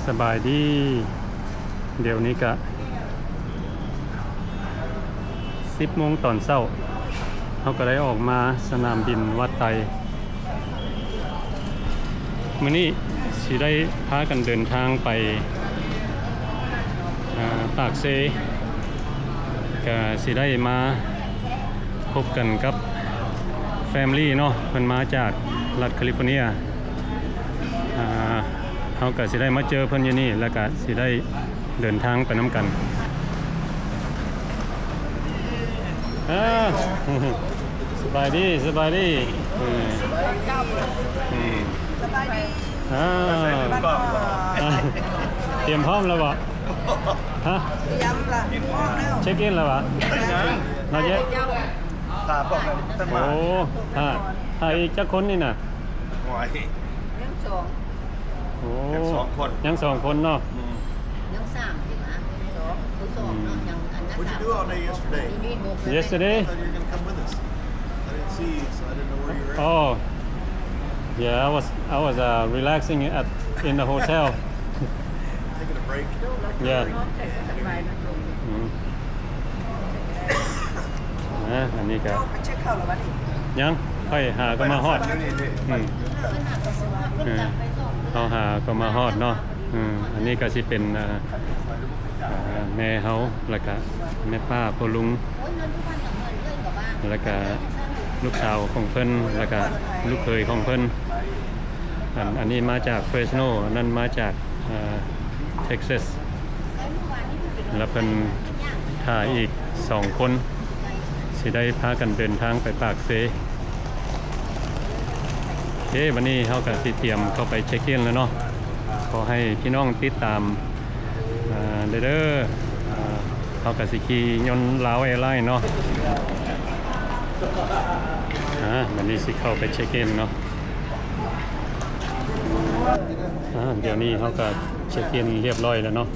ສະບາຍດີ. ດຽວນີ້ກະສິບໂມງຕອນເຊົ້າ, ເຮົາກະໄດ້ອອກມາສະໜາມບິນວັດໄຕ. ມື້ນີ້ຊິໄດ້ພາກັນເດີນທາງໄປ ອາ ປາກເຊ, ກະຊິໄດ້ມາພົບກັນກັບ family ເນາະ, ເພິ່ນມາຈາກລັດຄາລິຟໍເນຍ. ອາ ເຮົາກະຊິໄດ້ມາເຈີເພິ່ນຢູ່ນີ້ ແລ້ວກະຊິໄດ້ເດີນທາງໄປນຳກັນ. ເອີ ສະບາຍດີ ສະບາຍດີ. ເອີ ອືມ ສະບາຍດີ. ອາ ຕຽມພ້ອມແລ້ວບໍ່? ຮະ? ຕຽມລະ ພ້ອມແລ້ວ. ເຊັກອິນແລ້ວບໍ່? ຍັງ Not yet. ຖ້າພວກນັ້ນເພິ່ນມາ. ໂອ້ ຖ້າ ຖ້າອີກຈັກຄົນນີ້ນະ? ໂອ້ຍ ຍັງສອງ. ໂອ້ ຍັງສອງຄົນ ຍັງສອງຄົນເນາະ. ອືມ ຍັງສາມຢູ່ນະ. ຍັງສອງ ຜູ້ສອງເນາະ. ອືມ ຍັງອັນນັ້ນ. What'd you do all day yesterday? Yesterday? I thought you were gonna come with us. I didn't see you, so I didn't know where you were at. Oh, yeah, I was, I was, uh, relaxing at, in the hotel. Taking a break. Yeah. ອືມ ອາ ອັນນີ້ກະ ເຈົ້າໄປເຊັກເຂົ້າແລ້ວຫວານີ້? ຍັງ ຂ້ອຍຫາກໍມາຮອດ. ອືມ ເອີ ເຮົາຫາກໍມາຮອດເນາະ. ອືມ ອັນນີ້ກະຊິເປັນ ອາ ອາ ແມ່ເຮົາ ແລ້ວກະແມ່ປ້າ ພໍ່ລຸງ ແລ້ວກະລູກສາວຂອງເພິ່ນ ແລ້ວກະລູກເຂີຍຂອງເພິ່ນ. ອັນ ອັນນີ້ມາຈາກເຟຣສໂນ, ອັນນັ້ນມາຈາກ ເອີ ເທັກຊັສ ແລ້ວເພິ່ນຖ້າອີກສອງຄົນ ຊິໄດ້ພາກັນເດີນທາງໄປປາກເຊ. ໂອເຄ ບັດນີ້ເຮົາກະຊິຕຽມເຂົ້າໄປເຊັກອິນແລ້ວເນາະ. ຂໍໃຫ້ພີ່ນ້ອງຕິດຕາມ ເອີ ເດີ ເດີ. ເອີ ເຮົາກະຊິຂີ່ຍົນລາວແອລາຍເນາະ. ອາ ບັດນີ້ຊິເຂົ້າໄປເຊັກອິນເນາະ. ອາ ດຽວນີ້ເຮົາກະເຊັກອິນຮຽບຮ້ອຍແລ້ວເນາະ.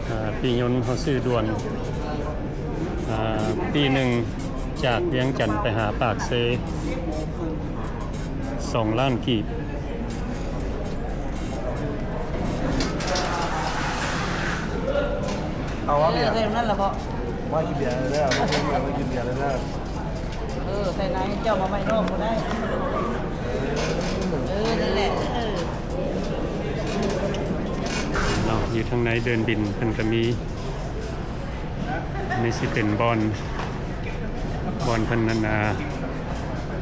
ອາ ປີ້ຍົນເຮົາຊື້ດ່ວນ ອາ ປີ້ໜຶ່ງຈາກວຽງຈັນໄປຫາປາກເຊ ສອງລ້ານກີບ. ເອົາ ເອົາເບຍ ເອີ ໃສ່ນັ້ນລະເບາະ. ມາກິນເບຍເດີ ມາກິນເບຍເດີ. ເອີ ໃສ່ນ້ຳໃຫ້ເຈົ້າມາໄວ້ນອກບໍ່ໄດ້. ເອີ ນັ້ນແຫຼະ. ເອີ ເນາະ ຢູ່ທາງໃນເດີ່ນບິນເພິ່ນກະມີ. ນີ້ຊິເປັນບ່ອນ ບ່ອນເພິ່ນນັ້ນນະ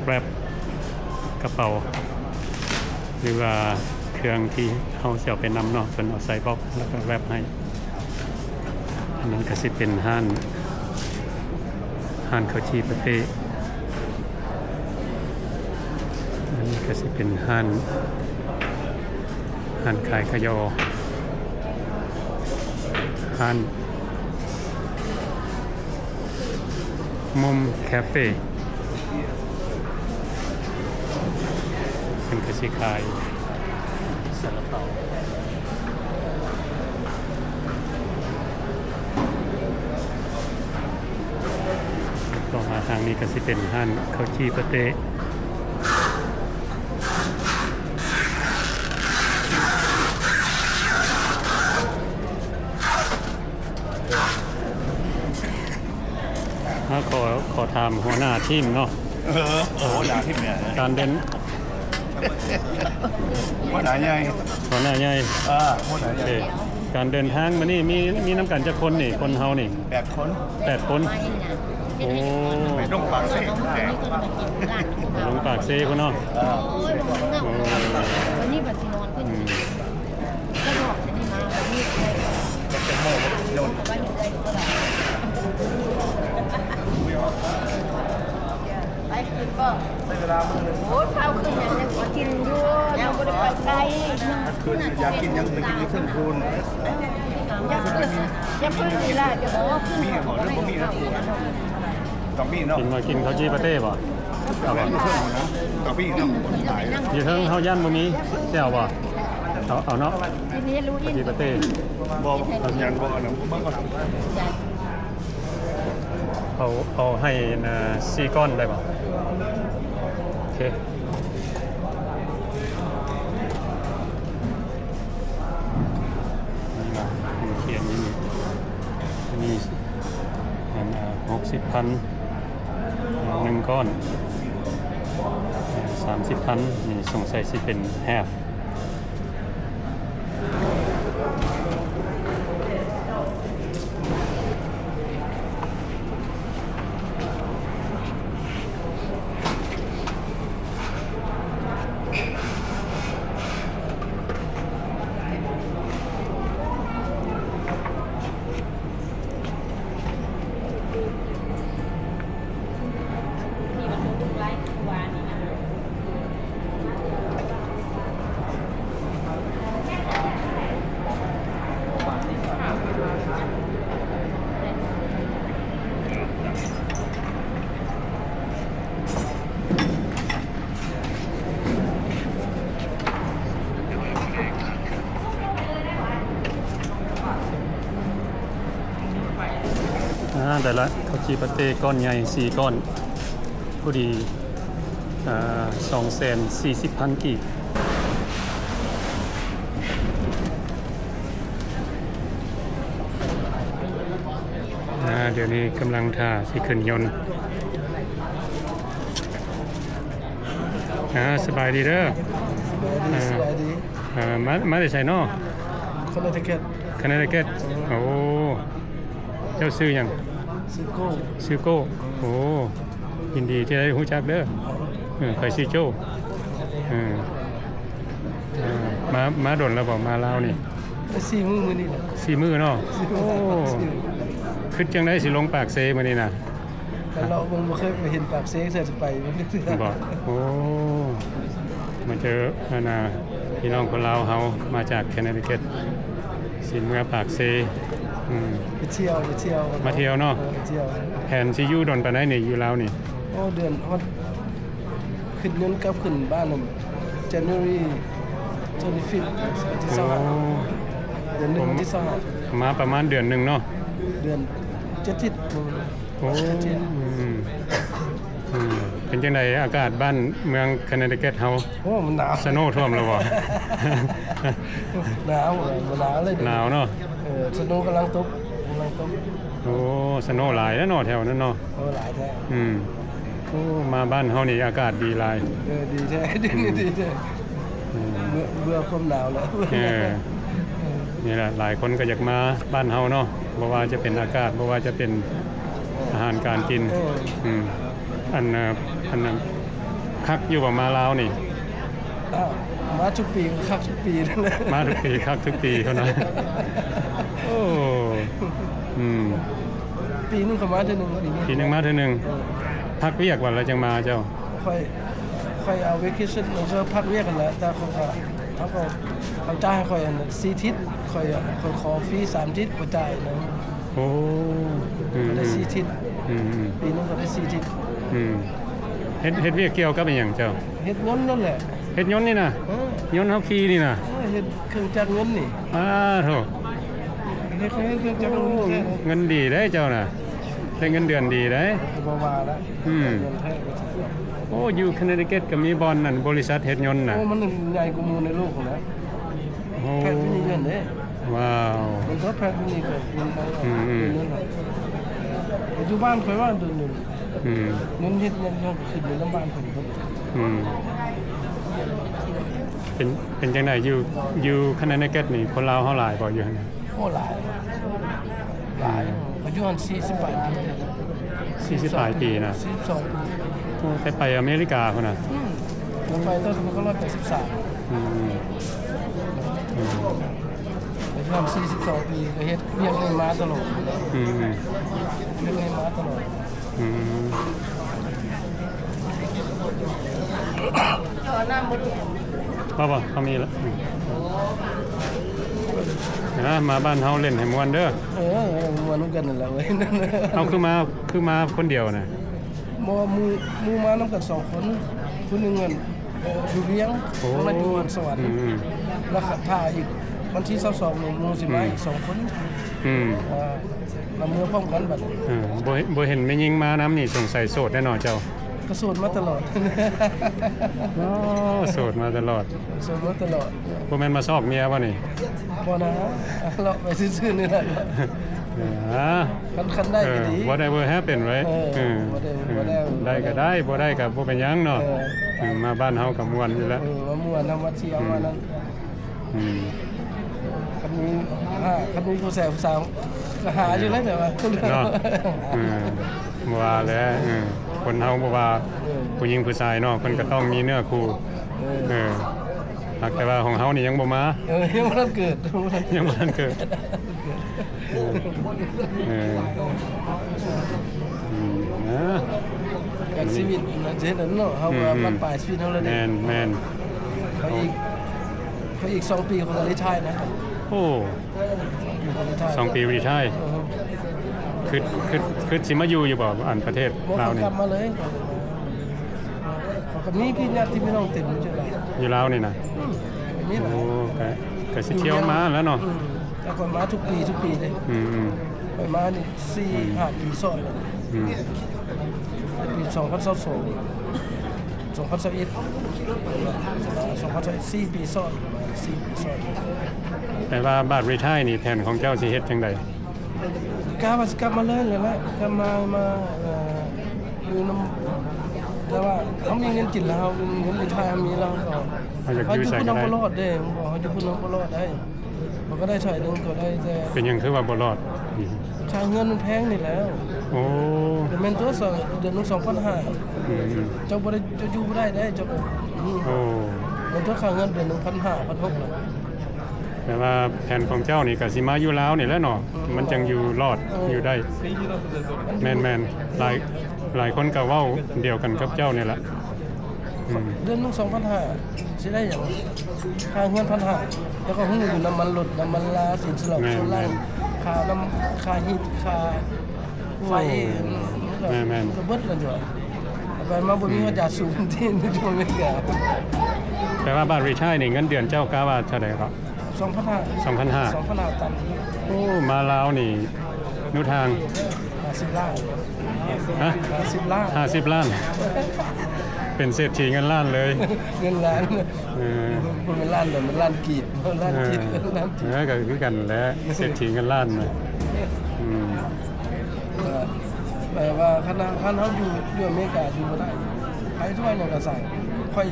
ແຣັບກະເປົາ ຫຼືວ່າເຄື່ອງທີ່ເຮົາຊິເອົາໄປນຳເນາະ, ເພິ່ນເອົາໃສ່ບັອກແລ້ວກະແຣັບໃຫ້. ອັນນັ້ນກະຊິເປັນຮ້ານ ຮ້ານເຂົ້າຈີ່ປາເຕ້. ອັນນີ້ກະຊິເປັນຮ້ານ ຮ້ານຂາຍຂະຫຍໍ່ ຮ້ານ ມຸມຄາເຟ ເພິ່ນກະຊິຂາຍຊາລາເປົາ. ຕໍ່ມາທາງນີ້ກະຊິເປັນຮ້ານເຂົ້າຈີ່ປາເຕ້. ມາຂໍ ຂໍຖາມຫົວໜ້າທີມເນາະ. ເອີ ໂອ້ ຫົວໜ້າທີມເນຍ ການເດີນ ຫົວໜ້າໃຫຍ່ ຫົວໜ້າໃຫຍ່ ເອີ ຫົວໜ້າໃຫຍ່. ໂອເຄ ການເດີນທາງມື້ນີ້ມີ ມີນຳກັນຈັກຄົນນີ້ ຄົນເຮົານີ້? ແປດຄົນ ແປດຄົນ. ໂອ້ ໄປລົງປາກເຊ ລົງປາກເຊພຸ້ນເນາະ. ເອີ ໂອ້ ວັນນີ້ບັດຊິນອນເພິ່ນ ອືມ ໄປຂຶ້ນບໍ່? ໂອ້ຍ ເຝົ້າຂຶ້ນຫຍັງ ຍັງຊິກິນຢູ່ ຍັງບໍ່ໄດ້ໄປໄກ. ຢາກກິນຫຍັງໄປກິນຢູ່ເທິງພຸ້ນ. ຢ່າເພິ່ງ ຢ່າເພິ່ງນີ້ລະ ຢ່າບອກ ມີບໍ່ ຫຼືບໍ່ມີລະ? ຕ້ອງມີເນາະ. ກິນ ມາກິນເຂົ້າຈີ່ປາເຕ້ບໍ່? ເອົາບໍ່? ຕ້ອງມີເນາະ. ຢູ່ເທິງເຮົາຢ້ານບໍ່ມີແຈ່ວບໍ່? ເອົາ ເອົາເນາະ ກິນນີ້ ເຂົ້າຈີ່ປາເຕ້. ບໍ່ ຍັງບໍ່ ອັນນັ້ນບໍ່ ເອົາ ເອົາໃຫ້ ອ່າ ສີ່ກ້ອນໄດ້ບໍ່? ໂອເຄ. ສິບພັນ ໜຶ່ງກ້ອນ ສາມສິບພັນ ນີ້ສົງໄສຊິເປັນແຮບ. ອ່າ ໄດ້ລະ ເຂົ້າຈີ່ປາເຕ້ກ້ອນໃຫຍ່ສີ່ກ້ອນ ພໍດີ ອ່າ ສອງແສນສີ່ສິບພັນກີບ. ອ່າ ດຽວນີ້ກຳລັງຖ້າຊິຂຶ້ນຍົນ. ອ່າ ສະບາຍດີເດີ. ສະບາຍດີ ອ່າ ສະບາຍດີ. ອ່າ ມາ ມາແຕ່ໃສເນາະ? ຄອນເນັດທິເກັດ. ຄອນເນັດທິເກັດ. ໂອ້ ເຈົ້າຊື່ຫຍັງ? ຊື່ໂກ້. ຊື່ໂກ້. ໂອ້ ຍິນດີທີ່ໄດ້ຮູ້ຈັກເດີ. ເອີ ຂ້ອຍຊື່ໂຈ້. ເອີ ເອີ ມາ ມາດົນແລ້ວບໍ່? ມາລາວນີ້ ໄດ້ສີ່ມື້ ມື້ນີ້ນະ. ສີ່ມື້ເນາະ. ໂອ້ ຄິດຈັ່ງໃດຊິລົງປາກເຊມື້ນີ້ນະ? ກະເລາະເບິ່ງ ບໍ່ເຄີຍໄປເຫັນປາກເຊ ເທື່ອຊິໄປເບິ່ງເທື່ອ. ບໍ່? ໂອ້ ມາເຈີ ອັນນ່າ ພີ່ນ້ອງຄົນລາວເຮົາ ມາຈາກ Connecticut ຊິເມືອປາກເຊ. ອືມ ໄປທ່ຽວ ໄປທ່ຽວ ມາທ່ຽວເນາະ. ເອີ ໄປທ່ຽວ. ແຜນຊິຢູ່ດົນປານໃດນີ້ ຢູ່ລາວນີ້? ໂອ້ ເດືອນ ຮອດ ຂຶ້ນຍົນກັບຂຶ້ນບ້ານນັ້ນ January twenty-fifth ວັນທີຊາວຫ້າ. ໂອ້ ເດືອນໜຶ່ງ ວັນທີຊາວຫ້າ. ມາປະມານເດືອນໜຶ່ງເນາະ. ເດືອນ ເຈັດທິດ. ໂອ້ ອືມ ອືມ ເປັນຈັ່ງໃດອາກາດບ້ານເມືອງ Connecticut ເຮົາ? ໂອ້ ມັນໜາວ. ສະໂນຖ້ວມແລ້ວບໍ່? ໜາວ ບໍ່ໜາວເລີຍ. ໜາວເນາະ. ເອີ ສະໂນກຳລັງຕົກ ກຳລັງຕົກ. ໂອ້ ສະໂນຫຼາຍແລ້ວເນາະ ແຖວນັ້ນເນາະ. ໂອ້ ຫຼາຍແທ້. ອືມ ໂອ້ ມາບ້ານເຮົານີ້ອາກາດດີຫຼາຍ. ເອີ ດີແທ້ ອືມ ດີແທ້. ອືມ ເບື່ອ ເບື່ອຄວາມໜາວແລ້ວ. ເອີ ນີ້ແຫຼະ ຫຼາຍຄົນກໍຢາກມາບ້ານເຮົາເນາະ ບໍ່ວ່າຈະເປັນອາກາດ ບໍ່ວ່າຈະເປັນອາຫານການກິນ. ເອີ ອືມ ອັນ ອັນນັ້ນ ຄັກຢູ່ບໍ່ມາລາວນີ້? ອ້າວ ມາທຸກປີກໍຄັກທຸກປີນັ້ນແຫຼະ. ມາທຸກປີຄັກທຸກປີເທົ່ານັ້ນ. ໂອ້ ອືມ ປີໜຶ່ງຂ້ອຍມາເທື່ອໜຶ່ງ. ປີໜຶ່ງ ປີໜຶ່ງມາເທື່ອໜຶ່ງ. ເອີ ພັກວຽກບໍ່ ແລ້ວຈັ່ງມາເຈົ້າ? ຂ້ອຍ ຂ້ອຍເອົາ vacation ແລ້ວກໍພັກວຽກຫັ້ນແຫຼະ ແຕ່ຂ້ອຍກໍ ເຂົາກໍ ເຂົາຈ່າຍໃຫ້ຂ້ອຍອັນສີ່ທິດ ຂ້ອຍ ຂ້ອຍຂໍຟຣີສາມທິດ ບໍ່ຈ່າຍນະ. ໂອ້ ອືມ ໄດ້ສີ່ທິດ. ອືມ ປີໜຶ່ງກໍໄດ້ສີ່ທິດ. ອືມ ເຮັດ ເຮັດວຽກກ່ຽວກັບອີ່ຫຍັງເຈົ້າ? ເຮັດຍົນນັ້ນແຫຼະ. ເຮັດຍົນນີ້ນະ? ເອີ ຍົນເຮົາຂີ່ນີ້ນະ? ເອີ ເຮັດເຄື່ອງຈັກຍົນນີ້. ອ້າໂທ້ ເຮັດ ເຮັດເຄື່ອງຈັກຍົນ. ໂອ້ ເງິນດີເດ້ເຈົ້ານະ ໄດ້ເງິນເດືອນດີເດ້. ບໍ່ວ່າລະ. ອືມ ເງິນແທ້. ໂອ້ ຢູ່ Connecticut ກໍມີບ່ອນນັ້ນ ບໍລິສັດເຮັດຍົນນະ. ໂອ້ ມັນໃຫຍ່ກວ່າໝູ່ໃນໂລກພຸ້ນນະ. ໂອ້ Pratt Whitney ເງິນເດ້. ວ້າວ ມັນກໍ Pratt Whitney ກໍເງິນໄດ້. ອືມ ອືມ ເງິນນະ. ປັດຈຸບັນຂ້ອຍວ່າເດີນ ອືມ ເງິນເຮັດຫຍັງກໍຂຶ້ນຢູ່ນຳບ້ານເພິ່ນເບິດ. ອືມ ເປັນ ເປັນຈັ່ງໃດ ຢູ່ ຢູ່ Connecticut ນີ້ ຄົນລາວເຮົາຫຼາຍບໍ່ ຢູ່ຫັ້ນ? ໂອ້ ຫຼາຍ ຫຼາຍ. ອືມ ກໍຢູ່ຫັ້ນສີ່ສິບປາຍປີ. ສີ່ສິບປາຍປີນະ? ສີ່ສິບສອງປີ. ໂອ້ ແຕ່ໄປອາເມລິກາພຸ້ນນະ. ອືມ ໄປຕອນມັນກໍຮ້ອຍແປດສິບສາມ. ອືມ ອືມ ໄປຢູ່ຫັ້ນສີ່ສິບສອງປີ ກໍເຮັດວຽກນີ້ມາຕະຫຼອດ. ອືມ ເຮັດວຽກນີ້ມາຕະຫຼອດ. ອືມ ເອົານ້ຳບໍ່ລູກ? ບໍ່ ບໍ່ ເຮົາມີລະ. ອືມ ນະ ມາບ້ານເຮົາຫຼິ້ນໃຫ້ມ່ວນເດີ. ເອີ ມ່ວນນຳກັນນັ້ນລະເວີຍ. ເອົາ ຄືມາ ຄືມາຄົນດຽວນະ? ບໍ່ ໝູ່ ໝູ່ມານຳກັນສອງຄົນ ຜູ້ໜຶ່ງອັນ ເອີ ຢູ່ວຽງ ໂອ້ ຄົນໜຶ່ງຢູ່ສະຫວັນ. ອືມ ແລ້ວກໍຖ້າອີກວັນທີຊາວສອງ ໝູ່ຊິມາອີກສອງຄົນ. ອືມ ເອີ ລະເມືອພ້ອມກັນບັດນີ້. ເອີ ບໍ່ ບໍ່ເຫັນແມ່ຍິງມານຳນີ້ ສົງໄສໂສດແນ່ເນາະເຈົ້າ. ກໍໂສດມາຕະຫຼອດ. ໂອ້ ໂສດມາຕະຫຼອດ. ໂສດມາຕະຫຼອດ. ບໍ່ແມ່ນມາຊອກເມຍບໍ່ນີ້? ບໍ່ນະ ເລາະໄປຊື່ໆນີ້ແຫຼະ. ເອີ ຄັນ ຄັນໄດ້ກໍດີ. ເອີ whatever happen right. ເອີ ເອີ whatever ເອີ whatever ໄດ້ກໍໄດ້ ບໍ່ໄດ້ກໍບໍ່ເປັນຫຍັງເນາະ. ເອີ ເອີ ມາບ້ານເຮົາກໍມ່ວນຢູ່ແລ້ວ. ເອີ ມາມ່ວນ ເຮົາມາທ່ຽວ ອືມ ມານັ້ນ. ອືມ ຄັນມີ ຄັນມີຜູ້ແຊຜູ້ສາວກໍຫາຢູ່ແລ້ວ ແຕ່ວ່າເນາະ. ເອີ ບໍ່ວ່າແຫຼະ ເອີ ຄົນເຮົາບໍ່ວ່າ ເອີ ຜູ້ຍິງຜູ້ຊາຍເນາະ ເພິ່ນກໍຕ້ອງມີເນື້ອຄູ່. ເອີ ເອີ ຫາກແຕ່ວ່າຂອງເຮົານີ້ຍັງບໍ່ມາ. ເອີ ຍັງບໍ່ທັນເກີດ ຍັງບໍ່ທັນເກີດ. ເອີ ເອີ ອືມ ເອີ ການຊີວິດມັນຈະເຮັດນັ້ນເນາະ ເຮົາ ອືມ ວ່າບັ້ນປາຍຊີວິດເຮົາແລ້ວເດ້. ແມ່ນໆ ເຮົາອີກ ເຮົາອີກສອງປີເຮົາກໍຣີທາຍນະ. ໂອ້ ສອງປີຣີທາຍ. ເອີ ຄຶດ ຄຶດ ຄຶດຊິມາຢູ່ຢູ່ບໍ່ ອັນປະເທດລາວນີ້? ບໍ່ ເຂົາກັບມາເລີຍ ເຂົາກໍມີພີ່ຍາດພີ່ນ້ອງເຕັມຢູ່ລາວ ຢູ່ລາວນີ້ນະ. ອືມ ມີຫຼາຍ. ໂອ້ ກະ ກະຊິທ່ຽວມາແລ້ວເນາະ. ອືມ ແຕ່ຂ້ອຍມາທຸກປີ ທຸກປີເດ້. ອືມໆ ຂ້ອຍມານີ້ ອືມ ສີ່ຫ້າປີຊ້ອນແລ້ວ. ອືມ ປີສອງພັນຊາວສອງ ສອງພັນຊາວເອັດ ສອງພັນຊາວເອັດ ສີ່ປີຊ້ອນ ສີ່ປີຊ້ອນ. ແປວ່າບາດຣີທາຍນີ້ ແຜນຂອງເຈົ້າຊິເຮັດຈັ່ງໃດ? ກະວ່າຊິກັບມາເລີຍແຫຼະ ກັບມາ ມາ ເອີ ຢູ່ນຳ ແຕ່ວ່າເຮົາມີເງິນກິນແລ້ວ ເຮົາມີເງິນຣີທາຍ ເຮົາມີແລ້ວ ເຮົາຢາກຢູ່ໃສກໍໄດ້. ເຮົາຢູ່ພຸ້ນເຮົາບໍ່ລອດເດ້ ເຮົາຢູ່ພຸ້ນເຮົາບໍ່ລອດໄດ້. ເຮົາກໍໄດ້ຖ້ອຍໜຶ່ງ ກໍໄດ້ແຕ່ ເປັນຫຍັງຄືວ່າບໍ່ລອດ? ຄ່າເຮືອນມັນແພງນີ້ແຫຼະ. ໂອ້ ກໍແມ່ນຕົວະ ເດືອນໜຶ່ງສອງພັນຫ້າ. ອືມ ເຈົ້າບໍ່ໄດ້ ເຈົ້າຢູ່ບໍ່ໄດ້ເດ້ ເຈົ້າ ອືມ ໂອ້ ແມ່ນຕົວະ ຄ່າເຮືອນເດືອນໜຶ່ງພັນຫ້າ ພັນຫົກແລ້ວ. ແປວ່າແຜນຂອງເຈົ້ານີ້ກໍຊິມາຢູ່ລາວນີ້ແຫຼະເນາະ. ອືມ ມັນຈັ່ງຢູ່ລອດ ເອີ ຢູ່ໄດ້. ແມ່ນໆ ຫຼາຍ ຫຼາຍຄົນກໍເວົ້າດຽວກັນກັບເຈົ້ານີ້ແຫຼະ. ອືມ ເດືອນໜຶ່ງສອງພັນຫ້າ ຊິໄດ້ຫຍັງ? ຄ່າເຮືອນພັນຫ້າ ແລ້ວກໍຮູ້ຢູ່ ນ້ຳມັນລົດ ນ້ຳມັນລາ ສິນສອດ ແມ່ນໆ ສ່ວນລ່າງ ຄ່ານ້ຳ ຄ່າຮີດ ຄ່າໄຟ. ໂອ້ ແມ່ນໆ ມັນກໍເບິດແລ້ວຕົວະ. ໄປມາບໍ່ມີ ອືມ ຮອດຢາສູບທີ່ຢູ່ອາເມລິກາ. ແປວ່າບາດຣີທາຍນີ້ ເງິນເດືອນເຈົ້າກະວ່າເທົ່າໃດເກາະ? ສອງພັນຫ້າ ສອງພັນຫ້າ ສອງພັນຫ້າຕັນ. ໂອ້ ມາລາວນີ້ ໜູທາງ ຫ້າສິບລ້ານ. ຮະ? ຫ້າສິບລ້ານ ຫ້າສິບລ້ານ. ເປັນເສດຖີເງິນລ້ານເລີຍ. ເງິນລ້ານ. ເອີ ບໍ່ແມ່ນລ້ານດອກ ແມ່ນລ້ານກີບ ລ້ານກີບ ເອີ ລ້ານກີບ. ເອີ ກໍຄືກັນແຫຼະ ເສດຖີເງິນລ້ານນະ. ອືມ ແປວ່າຄັນ ຄັນເຮົາຢູ່ ຢູ່ອາເມລິກາຢູ່ບໍ່ໄດ້ ໄປຊ່ວຍຫຍັງກໍຊ່າງ. ຂ້ອຍ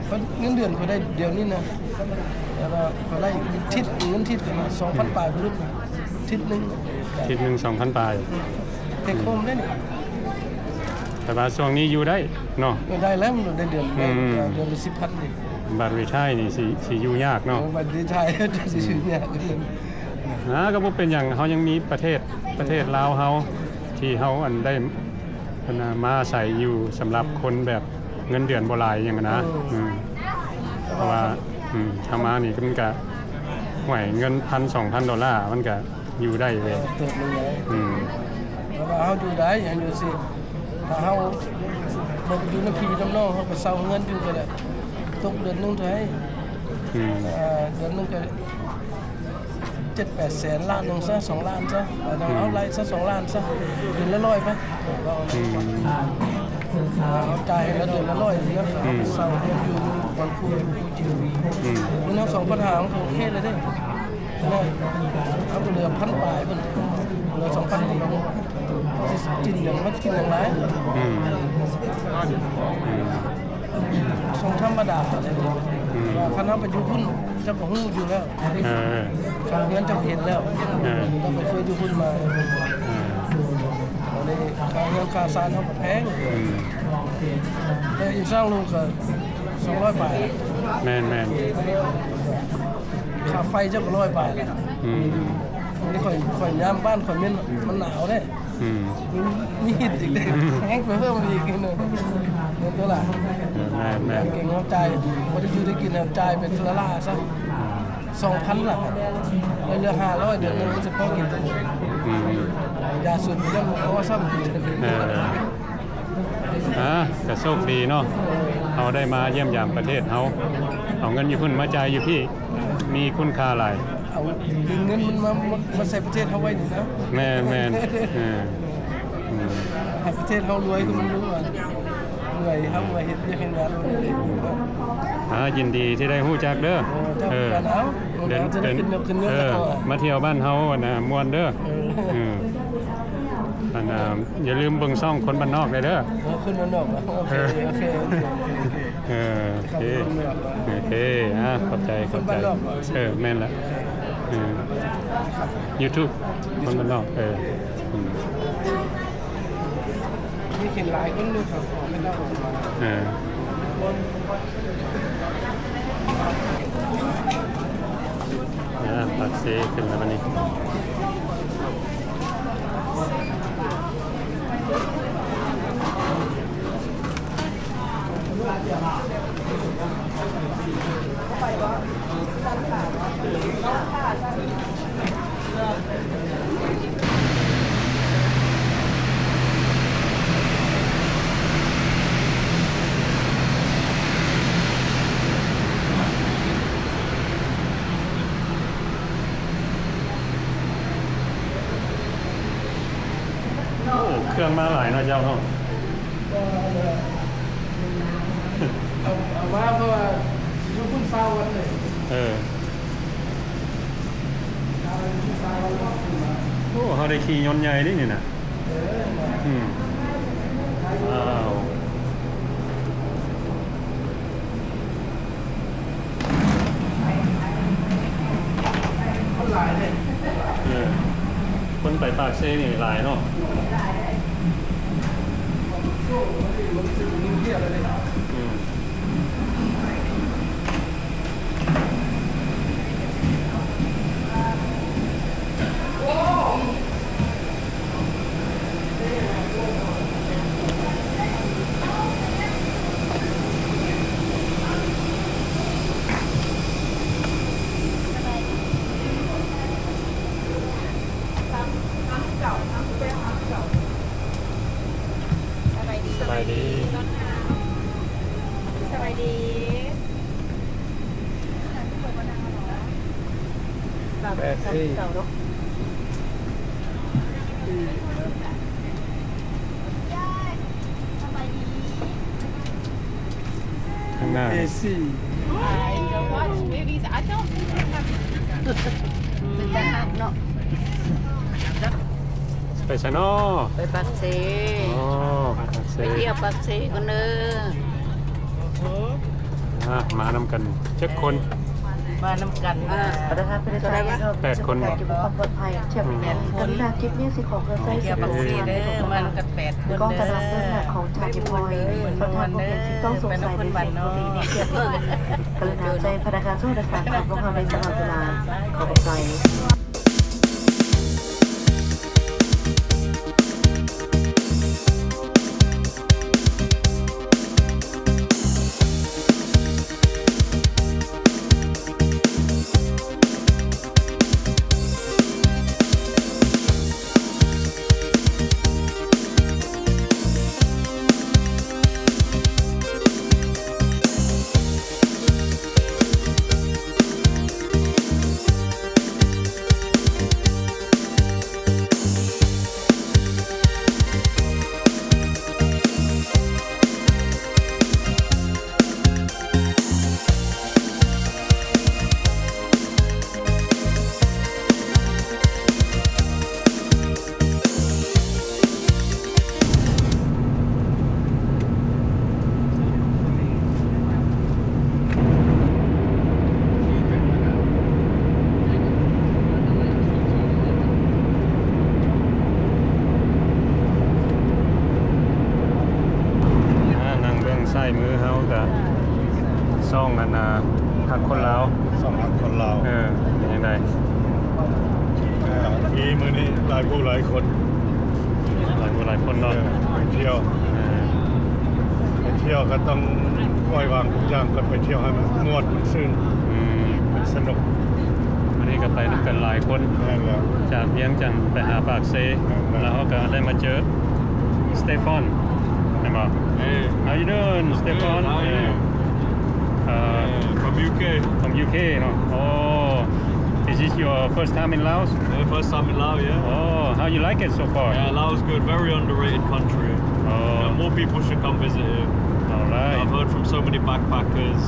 ຂ້ອຍ ເງິນເດືອນຂ້ອຍໄດ້ດຽວນີ້ນະ ແຕ່ວ່າຂ້ອຍໄດ້ທິດ ເງິນທິດນະ ສອງພັນປາຍພຸ້ນນະ ທິດໜຶ່ງ ທິດໜຶ່ງສອງພັນປາຍ. ເທັກໂຮມໄດ້ນີ້. ແຕ່ວ່າຊ່ວງນີ້ຢູ່ໄດ້ເນາະ. ເອີ ໄດ້ແລ້ວ ໄດ້ເດືອນ ອືມ ເດືອນລະສິບພັນນີ້. ບາດຣີທາຍນີ້ຊິ ຊິຢູ່ຍາກເນາະ. ເອີ ບາດຣີທາຍຊິຢູ່ຍາກ. ອືມ ອ່າ ກໍບໍ່ເປັນຫຍັງ ເຮົາຍັງມີປະເທດ ປະເທດລາວເຮົາ ທີ່ເຮົາ ອັນ ໄດ້ ອັນນ່າ ມາອາໄສຢູ່ ສຳລັບຄົນແບບເງິນເດືອນບໍ່ຫຼາຍຫຍັງນະ. ເອີ ອືມ ເພາະວ່າ ອືມ ເຮົາມານີ້ກໍ ມັນກະ ຫ້ວຍ ເງິນພັນສອງພັນໂດລາ ມັນກະຢູ່ໄດ້ເວີຍ. ເອີ ເຕີບໜຶ່ງໄດ. ອືມ ເພາະວ່າເຮົາຢູ່ໄດ້ ເຮົາຢູ່ຊິ ຖ້າເຮົາບໍ່ຢູ່ນຳພີ່ນຳນ້ອງ ເຮົາກໍເຊົ່າເຮືອນຢູ່ກໍໄດ້ ຕົກເດືອນໜຶ່ງເທົ່າໃດ? ອືມ ເອີ ເດືອນໜຶ່ງກໍ ເຈັດແປດແສນ ລ້ານໜຶ່ງຊະ ສອງລ້ານຊະ ເອົາ ອືມ ເອົາໄລ່ຊະ ສອງລ້ານຊະ ເດືອນລະຮ້ອຍໄປ. ອືມ ເຮົາຈ່າຍໃຫ້ລະເດືອນລະຮ້ອຍນີ້ນະ. ອືມ ເຊົ່າຢູ່ບ່ອນຜູ້ຢູ່ຜູ້ກິນ. ອືມ ເງິນເຮົາສອງພັນຫ້າ ມັນກໍໂອເຄແລ້ວເດ້. ເຮົາກໍເຫຼືອພັນປາຍພຸ້ນ ເຫຼືອສອງພັນພຸ້ນ ເຮົາຊິກິນຫຍັງ ເຮົາກິນຫຍັງຫຼາຍ. ອືມ ອືມ ຊ່ອງທຳມະດາເດ້. ອືມ ວ່າຄັນເຮົາໄປຢູ່ພຸ້ນ ເຈົ້າກໍຮູ້ຢູ່ແລ້ວ. ເອີ ເຈົ້າເຮືອນເຈົ້າເຫັນແລ້ວ. ເອີ ເຈົ້າໄປເຄີຍຢູ່ພຸ້ນມາ. ເອີ ອັນນີ້ຄ່າເຮືອນຄ່າຊານເຮົາກໍແພງ. ອືມ ແຕ່ອີກສອງລູກກໍສອງຮ້ອຍປາຍ. ແມ່ນໆ ຄ່າໄຟເຈົ້າກໍຮ້ອຍປາຍແລ້ວ. ອືມ ອັນນີ້ຂ້ອຍ ຂ້ອຍຍາມບ້ານຂ້ອຍແມ່ນ ມັນໜາວເດ້. ອືມ ມີ ມີຮີດອີກເດ້. ອືມ ແຮງໄປເພີ່ມອີກເນາະ ເງິນໂຕລະ. ແມ່ນໆ ເກັ່ງເຮົາຈ່າຍ ບໍ່ໄດ້ຢູ່ໄດ້ກິນ ຈ່າຍເປັນເທື່ອລະຊະ. ອືມ ສອງພັນລະ ແລ້ວເຫຼືອຫ້າຮ້ອຍ ເດືອນໜຶ່ງມັນຊິພໍກິນ. ອືມ ຢາສູບຍັງບໍ່ພໍຊ້ຳ. ເອີ ອ່າ ກະໂຊກດີເນາະ ເຮົາໄດ້ມາຢ້ຽມຢາມປະເທດເຮົາ ເອົາເງິນຢູ່ພຸ້ນມາຈ່າຍຢູ່ພີ້ ມີຄຸນຄ່າຫຼາຍ. ເອົາເງິນມັນມາ ມາ ມາໃສ່ປະເທດເຮົາໄວ້ນີ້ນະ. ແມ່ນໆ ເອີ ອືມ ໃຫ້ປະເທດເຮົາລວຍຄືມັນລວຍ. ໄປ ເຮົາມາເຮັດວຽກເຮັດງານ ເຮົາໄດ້ຮູ້ເນາະ. ອ່າ ຍິນດີທີ່ໄດ້ຮູ້ຈັກເດີ. ເອີ ເອີ ເຈົ້າຄືກັນ. ເອົາ ເດີນ ເດີນ ເດີນ ເດີນ ມາທ່ຽວບ້ານເຮົາຫັ້ນນະ ມ່ວນເດີ. ເອີ ເອີ ອັນ ອ່າ ຢ່າລືມເບິ່ງຊ່ອງຄົນບ້ານນອກແດ່ເດີ. ເອີ ຄົນບ້ານນອກເນາະ. ໂອເຄ ເອີ ໂອເຄ ໂອເຄ ໂອເຄ ໂອເຄ ອ່າ ຂອບໃຈ ຂອບໃຈ. ຄົນບ້ານນອກເນາະ. ເອີ ແມ່ນລະ. ເອີ ຢູທູບ ຄົນບ້ານນອກ. ເອີ ອືມ. ມີເຫັນຫຼາຍຄົນຢູ່ ເຂົາເຈົ້າອອກມາ. ເອີ ອ່າ ປາກເຊຂຶ້ນແລ້ວບັດນີ້. ໂອ້ ເຄື່ອງມາຫຼາຍເນາະເຈົ້າເນາະ. ເອົາ ເອົາມາ ເພາະວ່າຢູ່ພຸ້ນຊາວວັນເລີຍ. ເອີ ຊາວວັນ ຊາວວັນ. ໂອ້ ເຮົາໄດ້ຂີ່ຍົນໃຫຍ່ເດ້ນີ້ນະ. ເອີ ອືມ ວ້າວ. ຄົນຫຼາຍເດ້. ເອີ ຄົນໄປປາກເຊນີ້ຫຼາຍເນາະ. ອືມ. ສະບາຍດີ ສະບາຍດີ ສະບາຍດີ. ສາມສິບເກົ້າເນາະ. ຂ້າງໜ້າ I don't watch movies. I don't think I have. ເປັນຕາຮັກເນາະ. ໄປໃສນໍ? ໄປປາກເຊ. ອໍ ໄປປາກເຊ ໄປທ່ຽວປາກເຊກ່ອນເດີ. ອ່າ ມານຳກັນຈັກຄົນ? ມານຳກັນ ອ່າ ແປດຄົນບໍ? ແປດຄົນ. ເອີ ໄປທ່ຽວປາກເຊເດີ ມານຳກັນແປດຄົນເດີ. ມ່ວນໆເດີ ໄປນຳຄົນບ້ານເນາະ. ກະລຸນາແຈ້ງພະນັກງານໂທລະສັບຂອງພວກເຮົາໃນສະຫຼະເວລາ. ຂໍຂອບໃຈ. ອ່າ ນັ່ງເບື້ອງຊ້າຍມືເຮົາກະຊ່ອງອັນນ່າ ຮັກຄົນລາວ. ຊ່ອງຮັກຄົນລາວ. ເອີ ເປັນຈັ່ງໃດ? ອ່າ ມື້ນີ້ຫຼາຍຜູ້ຫຼາຍຄົນ. ຫຼາຍຜູ້ຫຼາຍຄົນເນາະ. ເອີ ໄປທ່ຽວ. ເອີ ໄປທ່ຽວກໍຕ້ອງປ່ອຍວາງທຸກຢ່າງ ກໍໄປທ່ຽວໃຫ້ມັນມ່ວນ ມັນຊື່ນ. ອືມ ມັນສະໜຸກ. ມື້ນີ້ກໍໄປນຳກັນຫຼາຍຄົນ. ແມ່ນແລ້ວ. ຈາກວຽງຈັນໄປຫາປາກເຊ. ແມ່ນແລ້ວ. ແລ້ວເຮົາກໍໄດ້ມາເຈີ Stefan ແມ່ນບໍ່? Hey. How you doing, Stefan? Good, how are you? Uh, from U K. From U K ເນາະ. Oh, is this your first time in Laos? Yeah, first time in Laos, yeah. Oh, how you like it so far? Yeah, Laos is good. Very underrated country. Oh. Yeah, more people should come visit here. All right. I've heard from so many backpackers,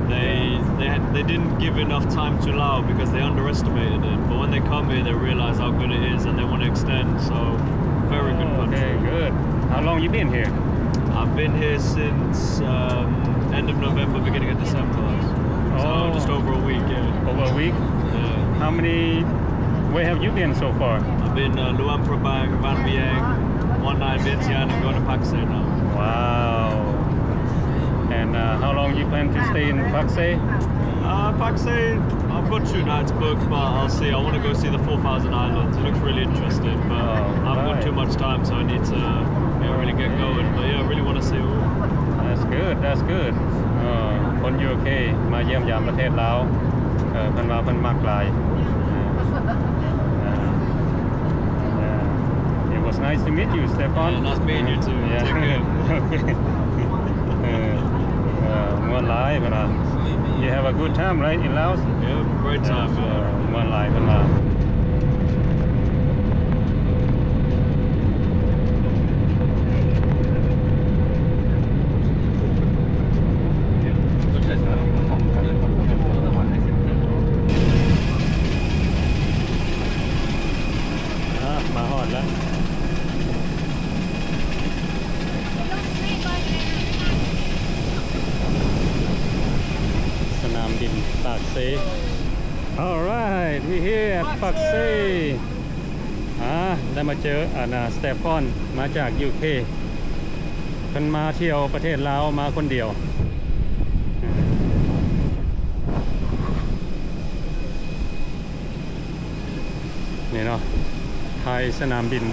they, they had, they didn't give enough time to Laos because they underestimated it. But when they come here, they realize how good it is and they want to extend. So, very good country. Okay, good. How long you been here? I've been here since, um, end of November, beginning of December. So, oh, just over a week, yeah. Over a week? Yeah. How many, where have you been so far? I've been, uh, Luang Prabang, Van Vieng, Muan Nai, Vientiane, and going to Pak Se now. Wow. And, uh, how long you plan to stay in Pak Se? Uh, Pak Se, I've got two nights booked, but I'll see. I wanna go see the four thousand islands. It looks really interesting, but, oh, I've got, right, too much time, so I need to, yeah, really get going. But yeah, I really wanna see it all. That's good, that's good. ເອີ ຄົນຢູເຄມາຢ້ຽມຢາມປະເທດລາວ ເອີ ເພິ່ນວ່າເພິ່ນມັກຫຼາຍ. ເອີ Yeah. It was nice to meet you, Stefan. Yeah, nice meeting you too. Yeah. Take care. ເອີ ເອີ ມ່ວນຫຼາຍເພິ່ນວ່າ. You have a good time, right, in Laos? Yeah, great time. ເອີ ມ່ວນຫຼາຍເພິ່ນວ່າ. ອ່າ ມາຮອດແລ້ວ ສະໜາມບິນປາກເຊ. All right, we here at ປາກເຊ. ອ່າ ໄດ້ມາເຈີ ອັນນ່າ ສະເຕຟອນ ມາຈາກຢູເຄ. ເພິ່ນມາທ່ຽວປະເທດລາວ ມາຄົນດຽວ. ນີ້ເນາະ ຖ່າຍສະໜາມບິນ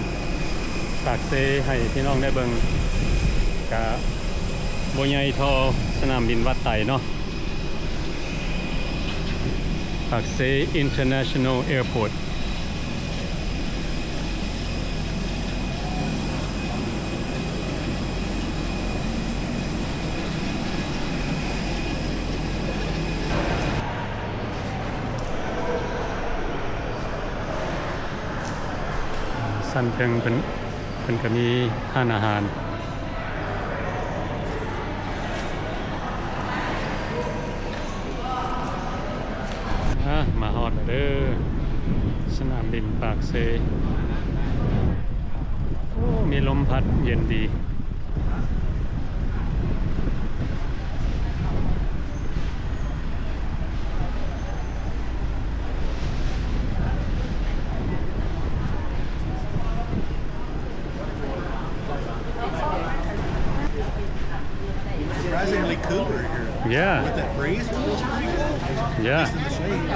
ປາກເຊໃຫ້ພີ່ນ້ອງໄດ້ເບິ່ງ. ກະບໍ່ໃຫຍ່ທໍ່ສະໜາມບິນວັດໄຕເນາະ. ປາກເຊ International Airport. ຊັ້ນເທິງເພິ່ນ ເພິ່ນກະມີຮ້ານອາຫານ. ອ່າ ມາຮອດແລ້ວເດີ ສະໜາມບິນປາກເຊ. ໂອ້ ມີລົມພັດເຢັນດີ. Surprisingly cooler here. Yeah. With that breeze, it feels pretty good. Yeah. At least in the shade.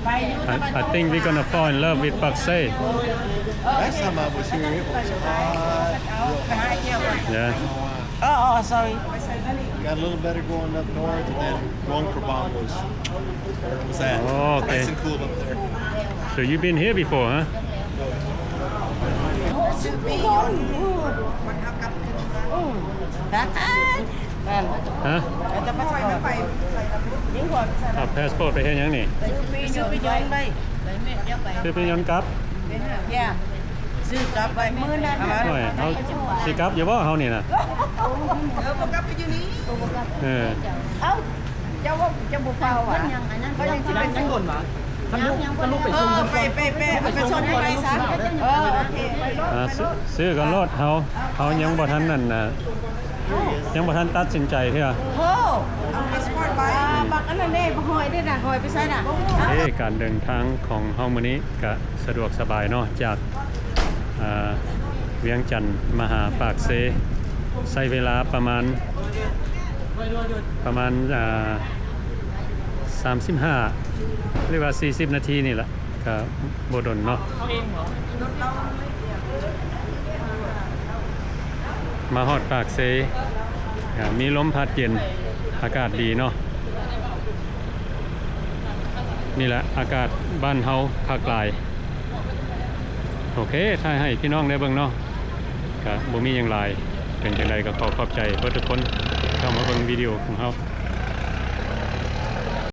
I, I think we're gonna fall in love with Pak Se. Last time I was here, it was hot, real hot. Yeah. Oh, oh, sorry. Got a little better going up north, and then Luang Prabang was, was that. Oh, okay. Nice and cool up there. So you've been here before, huh? ນັ້ນ ຮະ? ແລ້ວແຕ່ພາສປອດ ຍິງຫົວ ເອົາພາສປອດໄປເຮັດຫຍັງນີ້? ຊື້ປີ້ຍົນໄວ້ ຊື້ປີ້ຍົນກັບ? ຢ່າ ຊື້ກັບໄວ້ມື້ນັ້ນ. ໂອ້ຍ ເຮົາຊິກັບຢູ່ບໍ່ເຮົານີ້ນະ? ເອີ ບໍ່ກັບ ໄປຢູ່ນີ້. ເອີ ເອົ້າ ເຈົ້າ ເຈົ້າບໍ່ຟ້າວຫວາ? ເຂົາຍັງຊິໄປສົ່ງ ຄັນລູກ ຄັນລູກໄປສົ່ງ ເອີ ໄປ ໄປ ໄປ ໄປສົ່ງໄປຊະ. ເອີ ໂອເຄ ຊື້ກັນໂລດ ເຮົາ ເຮົາຍັງບໍ່ທັນນັ້ນນະ ຍັງບໍ່ທັນຕັດສິນໃຈເທື່ອ. ໂອ້ ເອົາພາສປອດໄປ. ບັກອັນນັ້ນເດ້ ບັກຫອຍເດ້ນະ ຫອຍໄປໃສນະ? ເອີ ການເດີນທາງຂອງເຮົາມື້ນີ້ກະສະດວກສະບາຍເນາະ ຈາກ ອ່າ ວຽງຈັນມາຫາປາກເຊ ໃຊ້ເວລາປະມານ ປະມານ ອ່າ ສາມສິບຫ້າ ຫຼືວ່າສີ່ສິບນາທີນີ້ລະ ກະບໍ່ດົນເນາະ. ມາຮອດປາກເຊ ກະມີລົມພັດເຢັນ ອາກາດດີເນາະ. ນີ້ແຫຼະ ອາກາດບ້ານເຮົາຄັກຫຼາຍ. ໂອເຄ ຖ່າຍໃຫ້ພີ່ນ້ອງໄດ້ເບິ່ງເນາະ ກະບໍ່ມີຫຍັງຫຼາຍ. ເປັນຈັ່ງໃດກະຂໍຂອບໃຈເບິດທຸກຄົນທີ່ເຂົ້າມາເບິ່ງວິດີໂອຂອງເຮົາ.